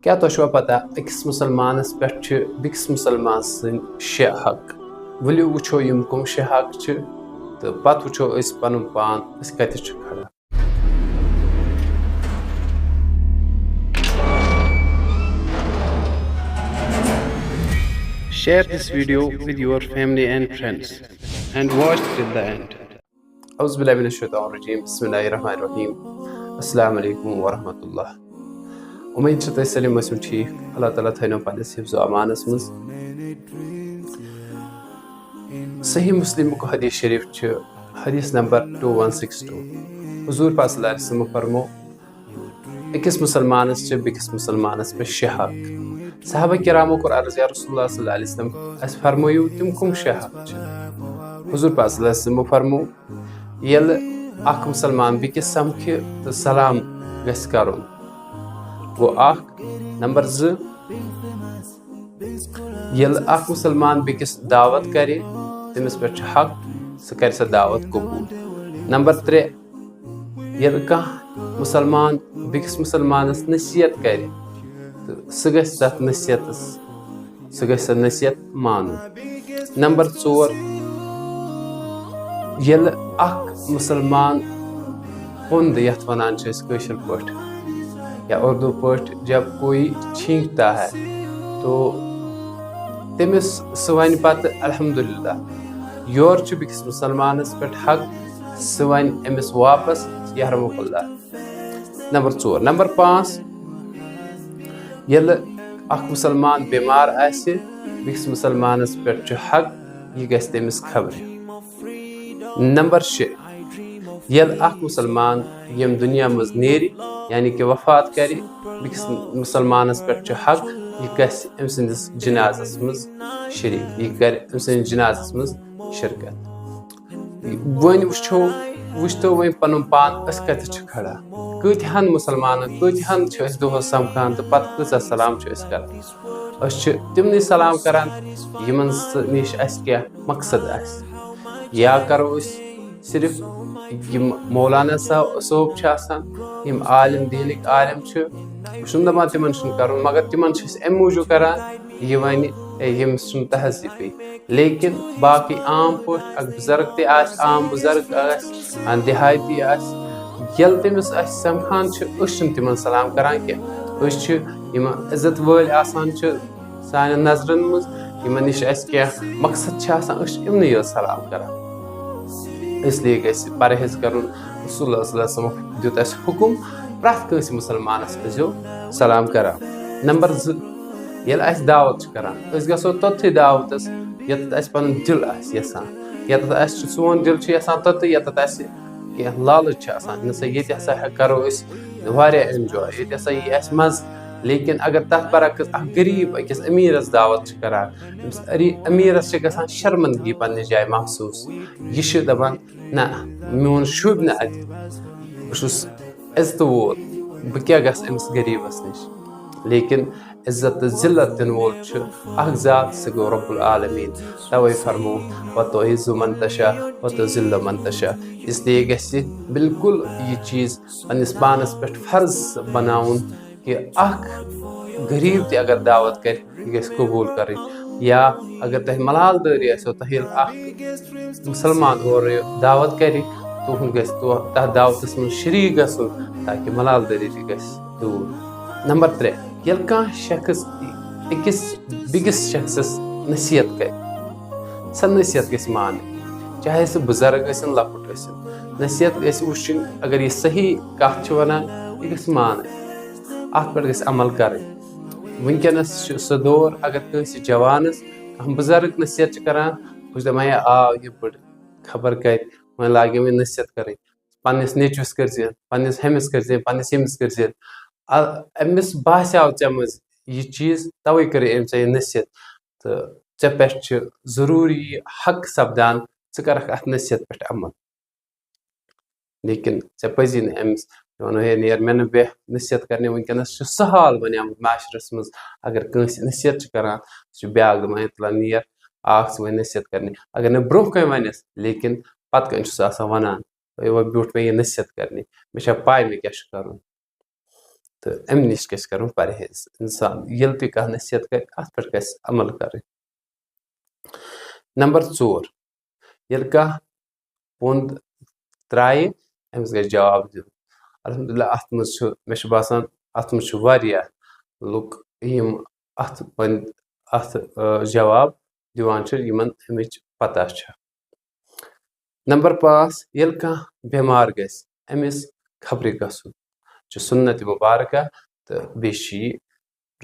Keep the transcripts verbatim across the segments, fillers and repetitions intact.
کیٛاہ تۄہہِ چھُوا پتہ، أکِس مُسلمانَس پٮ۪ٹھ چھِ بیٚکِس مُسلمان سٕنٛدۍ شےٚ حق؟ ؤلِو وٕچھو، یِم کٕم شےٚ حق چھِ، تہٕ پتہٕ وٕچھو أسۍ پَنُن پان، أسۍ کَتہِ چھِ کھڑا۔ Share this video with your family and friends and watch till the end. اعوذ باللہ من الشیطان الرجیم، بسم اللہ الرحمن الرحیم۔ السلام علیکم ورحمۃ اللہ۔ امید چھِ تُہۍ سٲلِم ٲسِو ٹھیٖک۔ اللہ تعالیٰ تھٲینو پننِس حفظ و امانس منٛز۔ صحیح مسلمُک حدیث شریف چھُ حدیث number two one six two. حضور پاک صلی اللہ علیہ وسلم فرمو، أکِس مُسلمانَس چھِ بیٚکِس مُسلمانَس پٮ۪ٹھ شےٚ حق۔ صحابہ کرامو کوٚر عرض، یا رسول اللہ صلی اللہ علیہ وسلم، اَسہِ فرمٲیِو، تِم کٕم شےٚ حق چھِ؟ حضور پاک صلی اللہ علیہ وسلم فرمو، ییٚلہِ اکھ مُسلمان بیٚکِس سمکھِ تہٕ سلام گژھِ کرُن، گوٚو اکھ۔ نمبر زٕ، ییٚلہِ اکھ مُسلمان بیٚکِس دعوت کرِ، تٔمِس پٮ۪ٹھ چھُ حق، سُہ کرِ سۄ دعوت قبول۔ نمبر ترٛےٚ، ییٚلہِ کانٛہہ مُسلمان بیٚکِس مُسلمانَس نصیحت کرِ، تہٕ سُہ گژھِ تَتھ نصیحتَس، سُہ گژھِ سۄ نصیحت مانُن۔ نمبر ژور، ییٚلہِ اکھ مُسلمان پوٚنٛد، یَتھ وَنان چھِ أسۍ کٲشِر پٲٹھۍ یا اُردو پٲٹھۍ، جب کوئی چھینکتا ہے، تو تٔمِس، سُہ وَنہِ پَتہٕ الحمدللہ۔ یورٕ چھُ بیٚکِس مُسلمانَس پٮ۪ٹھ حق، سُہ وَنہِ أمِس واپس، یرحمک اللہ۔ نمبر ژور۔ نمبر پانٛژھ، ییٚلہِ اکھ مُسلمان بیمار آسہِ، بیٚکِس مُسلمانَس پٮ۪ٹھ چھُ حق، یہِ گژھِ تٔمِس خبرِ۔ نمبر شےٚ، ییٚلہِ اکھ مُسلمان ییٚمہِ دُنیا منٛز نیرِ، یعنی کہِ وفات کرِ، بیٚکِس مُسلمانَس پٮ۪ٹھ چھُ حق، یہِ گژھِ أمۍ سٕنٛدِس جنازس منٛز شریٖک، یہِ کرِ أمۍ سٕنٛدِس جنازس منٛز شرکت۔ وۄنۍ وٕچھو، وٕچھتو وۄنۍ پنُن پان، أسۍ کتٮ۪تھ چھِ کھڑا؟ کۭتِہن مُسلمانن، کۭتِہن چھِ أسۍ دۄہس سمکھان تہٕ پتہٕ کۭژاہ سلام چھِ أسۍ کران؟ أسۍ چھِ تِمنٕے سلام کران، یِمن سۭ-، نِش اَسہِ کینٛہہ مقصد آسہِ۔ یا کرو أسۍ صرف یِم مولانا صٲب، صٲب چھِ آسان، یِم عالم، دیٖنٕکۍ عالم چھِ، بہٕ چھُس نہٕ دَپان تِمن چھُنہٕ کَرُن، مگر تِمن چھِ أسۍ اَمہِ موٗجوٗب کَران، یہِ وَنہِ، "اے، ییٚمِس چھُنہٕ تہذیٖبٕے۔" لیکِن باقٕے عام پٲٹھۍ اَکھ بُزرگ تہِ آسہِ، عام بُزرگ آسہِ، آ، دیہاتی آسہِ، ییٚلہِ تٔمِس أسۍ سَمکھان چھِ، أسۍ چھِنہٕ تِمن سلام کَران کینٛہہ۔ أسۍ چھِ یِم عزت وٲلۍ آسان چھِ، سانٮ۪ن نظرن منٛز، یِمن نِش اَسہِ کینٛہہ مقصد چھِ آسان، أسۍ چھِ یِمنٕے یوت سلام کران۔ اس لیے گژھِ پرہیز کرُن۔ رسول اللہ صلی اللہ علیہ وسلم دیُت اَسہِ حُکم، پرٛٮ۪تھ کٲنٛسہِ مُسلمانس ٲسۍزیو سلام کران۔ نمبر زٕ، ییٚلہِ اَسہِ دعوت چھِ کران، أسۍ گژھو توٚتتھٕے دعوتس، ییٚتٮ۪تھ اَسہِ پنُن دِل آسہِ یژھان، ییٚتٮ۪تھ اَسہِ چھُ، سون دِل چھُ یژھان توٚتتھٕے، ییٚتٮ۪تھ اَسہِ کینٛہہ لالچ چھِ آسان، نہ سا ییٚتہِ ہسا کرو أسۍ واریاہ enjoy، ییٚتہِ ہسا یی اَسہِ مزٕ۔ لیکن اگر تَتھ برعکس اکھ غریٖب أکِس أمیٖرَس دعوت چھِ کران، أمِس أری-، أمیٖرَس چھِ گژھان شرمندگی پننہِ جایہِ محسوٗس۔ یہِ چھِ دَپان، "نہ، میون شوٗبہِ نہٕ اَتہِ، بہٕ چھُس عزتہٕ وول، بہٕ کیٛاہ گژھٕ أمِس غریٖبَس نِش؟" لیکن عزت تہٕ ذلت دِنہٕ وول چھُ اکھ ذات، سُہ گوٚو رب العالمین۔ توے فرمو، "وتعز من تشاء وتذل من تشاء۔" اس لیے گژھِ بالکل یہِ چیٖز پننِس پانس پٮ۪ٹھ فرض بناوُن کہِ اکھ غریٖب تہِ اگر دعوت کرِ، یہِ گژھِ قبول کرٕنۍ۔ یا اگر تۄہہِ ملال دٲری آسیو، تۄہہِ ییٚلہِ اکھ مُسلمان اورٕ یہِ دعوت کرِ، تُہُنٛد گژھِ تو-، تَتھ دعوتَس منٛز شریٖک گژھُن، تاکہِ ملال دٲری تہِ گژھِ دوٗر۔ نمبر ترٛےٚ، ییٚلہِ کانٛہہ شخص أکِس بیٚکِس شخصَس نصیحت کرِ، سۄ نصیحت گژھِ مانٕنۍ، چاہے سُہ بُزرگ ٲسِن، لۄکُٹ ٲسِن۔ نصیحت گژھِ وٕچھِنۍ، اگر یہِ صحیح کَتھ چھِ وَنان، یہِ گژھِ مانٕنۍ، اَتھ پٮ۪ٹھ گژھِ عمل کَرٕنۍ۔ وٕنکیٚنَس چھُ سُہ دور، اگر کٲنٛسہِ جوانَس کانٛہہ بُزرگ نصیحت چھِ کران، بہٕ چھُس دَپان، "ہے، آو یہِ بٔڑ خبر کَتہِ، وۄنۍ لاگہِ مےٚ نصیحت کَرٕنۍ، پنٛنِس نیٚچوِس کٔرۍ زِ، پنٛنِس ہُمِس کٔرۍ زِ، پنٛنِس ییٚمِس کٔرۍ زِ۔" آ، أمِس باسیٛاو ژےٚ منٛز یہِ چیٖز، تَوَے کٔرٕے أمۍ ژےٚ یہِ نصیحت۔ تہٕ ژےٚ پٮ۪ٹھ چھِ ضروٗری یہِ حق سپدان، ژٕ کَرَکھ اَتھ نصیحت پٮ۪ٹھ عمل۔ لیکن ژےٚ پَزی نہٕ أمِس، یہِ وَنو، "ہے، نیر، مےٚ نہٕ بیٚہہ نصیحت کَرنہِ۔" وٕنکیٚنَس چھُ سُہ حال بَنیومُت معاشرَس منٛز، اگر کٲنٛسہِ نصیحت چھِ کَران، سُہ چھُ بیٛاکھ دَپان، "ہے، تُلہ نیر، اَکھ ژٕ وۄنۍ نصیحت کَرنہِ۔" اگر نہٕ برٛونٛہہ کَنہِ وَنٮ۪س، لیکن پَتہٕ کَنہِ چھُ سُہ آسان وَنان، "ہے، وۄنۍ بیوٗٹھ مےٚ یہِ نصیحت کَرنہِ، مےٚ چھا پَے مےٚ کیٛاہ چھُ کَرُن؟" تہٕ اَمہِ نِش گژھِ کَرُن پرہیز۔ اِنسان ییٚلہِ تہِ کانٛہہ نصیحت کَرِ، اَتھ پٮ۪ٹھ گژھِ عمل کَرٕنۍ۔ نمبر ژور، ییٚلہِ کانٛہہ پوٚنٛد ترٛایہِ، أمِس گژھِ جواب دیُن۔ الحمدللہ، اَتھ منٛز چھُ، مےٚ چھُ باسان، اَتھ منٛز چھُ واریاہ لُکھ، یِم اَتھ پن-، اَتھ، آ، جواب دِوان چھِ، یِمن اَمِچ پتہ چھِ۔ نمبر پانٛژھ، ییٚلہِ کانٛہہ بٮ۪مار گژھِ، أمِس خبرِ گژھُن چھُ سُنت مبارکہ، تہٕ بیٚیہِ چھُ یہِ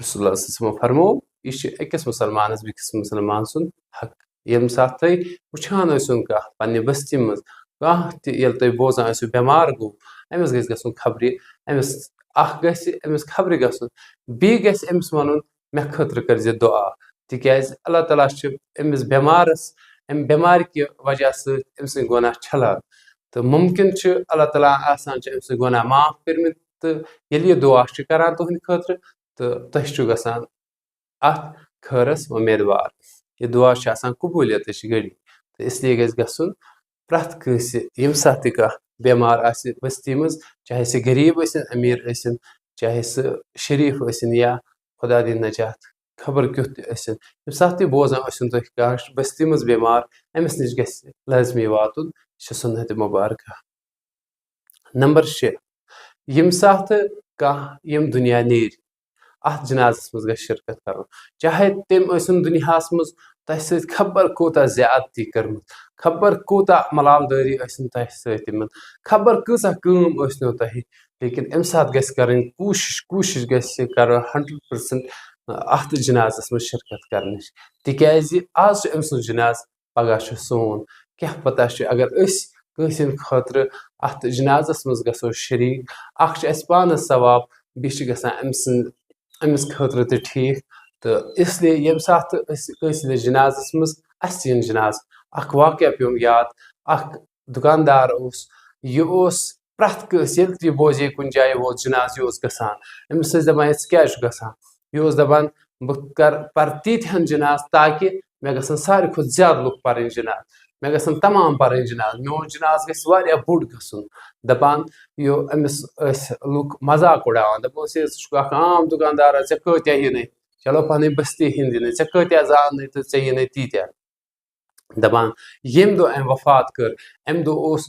رسول اللہ صلی اللہ علیہ وسلم فرموو، یہِ چھُ أکِس مُسلمانس بیٚکِس مُسلمان سُنٛد حق۔ ییٚمہِ ساتہٕ تُہۍ وٕچھان ٲسِو کانٛہہ پننہِ بستی منٛز، کانٛہہ تہِ ییٚلہِ تُہۍ بوزان ٲسِو بٮ۪مار گوٚو، أمِس گژھِ گژھُن خبرِ، أمِس اکھ گژھِ أمِس خبرِ گژھُن، بیٚیہِ گژھِ أمِس ونُن، مےٚ خٲطرٕ کٔرزِ دُعا، تِکیازِ اللہ تعالیٰ چھُ أمِس بٮ۪مارس، امہِ بٮ۪مارِ کہِ وجہ سۭتۍ أمۍ سٕنٛدۍ گۄناہ چھلان۔ تہٕ مُمکِن چھُ اللہ تعالیٰ آسان چھِ أمۍ سٕنٛدۍ گۄناہ معاف کٔرمٕتۍ، تہٕ ییٚلہِ یہِ دُعا چھُ کران تُہنٛدِ خٲطرٕ، تہٕ تُہۍ چھِو گژھان اَتھ خٲرَس اُمیدوار۔ یہِ دُعا چھُ آسان قبوٗلیتٕچ گھڑی۔ تہٕ اس لیے گژھِ گژھُن پرٛٮ۪تھ کٲنٛسہِ، ییٚمہِ ساتہٕ تہِ کانٛہہ بٮ۪مار آسہِ بستی منٛز، چاہے سُہ غریٖب ٲسِن، أمیٖر ٲسِن، چاہے سُہ شریٖف ٲسِن یا خۄدا دِیِن نجات، خبر کیُتھ تہِ ٲسِن، ییٚمہِ ساتہٕ تہِ بوزان ٲسِن تُہۍ کانٛہہ چھُ بستی منٛز بٮ۪مار، أمِس نِش گژھِ لٲزمی واتُن۔ یہِ چھِ سُنت مبارکہ۔ نمبر شےٚ، ییٚمہِ ساتہٕ کانٛہہ ییٚمہِ دُنیا نیرِ، اَتھ جنازس منٛز گژھِ شرکت کرُن، چاہے تٔمۍ ٲسِن دُنیاہس منٛز تۄہہِ سۭتۍ خبر کوٗتاہ زیادتی کٔرمٕژ، خبر کوٗتاہ ملالدٲری ٲسِن تۄہہِ سۭتۍ تٔمِس، خبر کۭژاہ کٲم ٲسِنو تۄہہِ، لیکن اَمہِ ساتہٕ گژھِ کرٕنۍ کوٗشِش، کوٗشِش گژھِ کرٕنۍ ہنڈرڈ پٔرسنٹ اَتھ جنازس منٛز شرکت کرنٕچ، تِکیازِ آز چھُ أمۍ سُنٛد جنازٕ، پگاہ چھُ سون۔ کیٛاہ پتہ چھُ، اگر أسۍ کٲنٛسہِ ہِنٛدِ خٲطرٕ اَتھ جنازس منٛز گژھو شریٖک، اکھ چھُ اَسہِ پانس ثواب، بیٚیہِ چھُ گژھان أمۍ سٕنٛز، أمِس خٲطرٕ تہِ ٹھیٖک۔ تہٕ اس لیے ییٚمہِ ساتہٕ أسۍ کٲنٛسہِ ہِنٛدِس جنازس منٛز، اَسہِ یِن جنازٕ، اکھ واقعہ پیوٚم یاد، اکھ دُکاندار اوس، یہِ اوس پرٛٮ۪تھ کٲنٛسہِ، ییٚلہِ تہِ یہِ بوزِ ہے کُنہِ جایہِ ووت جنازٕ، یہِ اوس گژھان، أمِس ٲسۍ دپان، "ہے، ژٕ کیٛازِ چھُکھ گژھان؟" یہِ اوس دپان، "بہٕ کرٕ، پرٕ تیٖتہن جنازٕ تاکہِ مےٚ گژھن ساروی کھۄتہٕ زیادٕ لُکھ پرٕنۍ جنازٕ، مےٚ گژھن تمام پرٕنۍ جنازٕ، میون جنازٕ گژھِ واریاہ بوٚڑ گژھُن۔" دپان، یہِ أمِس ٲسۍ لُکھ مذاق اُڑاوان، دپان اوس، "ہے، ژٕ چھُکھ اکھ عام دُکاندارا، ژےٚ کۭتیاہ یِنَے؟ چلو، پنٕنۍ بستی ہِنٛدۍ یِنَے، ژےٚ کۭتیاہ زانَے تہٕ ژےٚ یِنَے تیٖتیاہ؟" دپان، ییٚمہِ دۄہ أمۍ وفات کٔر، اَمہِ دۄہ اوس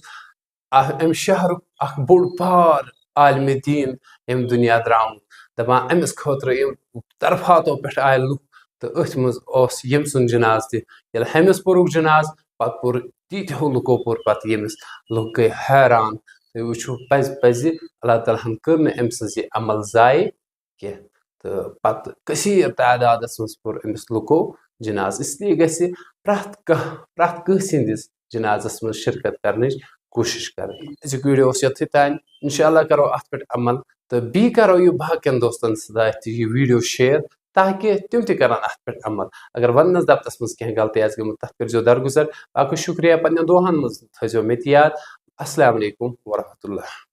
اَ-، اَمہِ شہرُک اکھ بوٚڑ بار عالمِ دیٖن ییٚمہِ دُنیا درٛامُت۔ دپان، أمِس خٲطرٕ یِم طرفاتو پٮ۪ٹھ آے لُکھ، تہٕ أتھۍ منٛز اوس ییٚمہِ سُنٛد جنازٕ تہِ۔ ییٚلہِ ہُمِس پوٚرُکھ جنازٕ، پتہٕ پوٚر تیٖتیو لُکو پوٚر پتہٕ ییٚمِس۔ لُکھ گٔے حیران۔ تُہۍ وٕچھِو، پزِ پزِ اللہ تعالیٰ ہن کٔر نہٕ أمۍ سٕنٛز یہِ عمل ضایع کینٛہہ۔ تہٕ پتہٕ کثیٖر تعدادس منٛز پوٚر أمِس لُکو جنازٕ۔ اس لیے گژھِ پرٛٮ۪تھ کانٛہہ، پرٛٮ۪تھ کٲنٛسہِ ہٕنٛدِس جنازس منٛز شرکت کرنٕچ کوٗشش کرٕنۍ۔ أزیُک video اوس یوٚتتھٕے تام۔ انشاءاللہ کرو اتھ پٮ۪ٹھ عمل تہٕ بیٚیہِ کرو یہِ باقین دوستن سۭتۍ تہِ یہِ video share، تاکہِ تِم تہِ کرن اتھ پٮ۪ٹھ عمل۔ اگر وننس دپتس منٛز کینٛہہ غلطی آسہِ گٔمٕژ، تتھ کٔرزیو درگُزر۔ باقٕے شکریہ، پننٮ۪ن دعاہن منٛز تھٲیزیو مےٚ تہِ یاد۔ السلام علیکم ورحمۃ اللہ۔